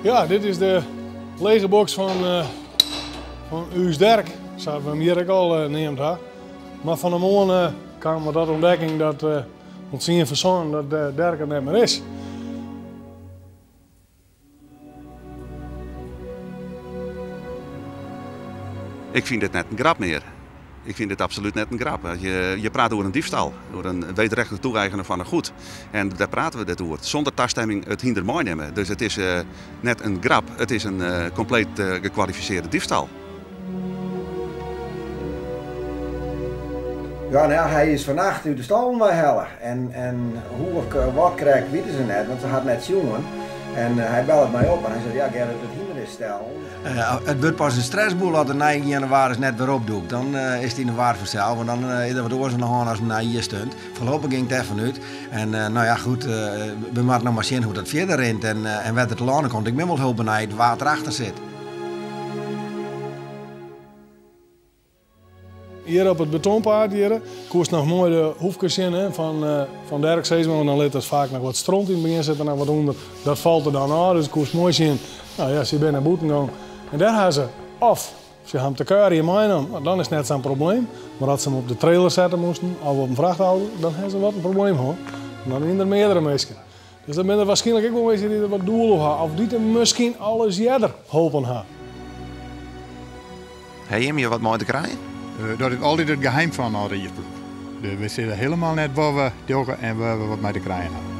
Ja, dit is de lege boks fan, uh, fan Us Derk, sa't we him hjir ek al uh, neamd ha. Mar fan 'e moarn uh, kaam we ta ûntdekking dat uh, om tsien foar sân dat Derk der net mear is. Ik fyn dit net in grap mear. Ik fyn dit absolút net in grap. Je, je praat oer in diefstal, oer in wederrechtelijk toe-eigenen fan in goed. En dêr prate we dit oer. Sûnder tastimming it hynder meinimme. Dus it is uh, net in grap, it is in uh, kompleet uh, gekwalifisearre diefstal. Ja, nou, hy is fannacht út de stallen weihelle. En, en hoe of wat krekt witte se net, want se hat net sjoen. En uh, hy bellet my op en hy seit, ja Gerrit, it hynder is stellen. Uh, it wurdt pas in stressboel as er nei jannewaris net wer opdûkt. Dan uh, is it yn de war fansels, want dan uh, is der wat oars oan de hân as in nijjiersstunt. Foarlopich gean ik dêrfan út. En no ja, goed, we moatte noch mar sjen hoe't dat fierder rint en, en wêr't it telâne komt. Ik bin wol hiel benijd wa't derachter sit. Hjir op it betonpaad hjir koest noch moai de hoefkes sjen hè, fan, uh, fan Derk sis mar, want dan lit er faak noch wat stront yn it begjin sit der noch wat ûnder. Dat falt der dan ôf, dus koest moai sjen. No ja, sy binne nei bûten gong. En dêr ha se of se ha him te kuierjen meinommen, dan is it net sa'n probleem. Mar as se him op de trailer sette moasten of op in frachtauto, dan ha se wat in probleem hân. En dan wiene der meardere minsken. Dus dan binne der wierskynlik ek wol minsken dy't der wat doel op ha of dy't him miskien alris earder holpen ha. Ha jim hjir wat mei te krijen? Uh, dat is altyd it geheim fan de âldjiersploech. We sitte hielendal net wat we dogge en wêr't we wat mei te krijen ha.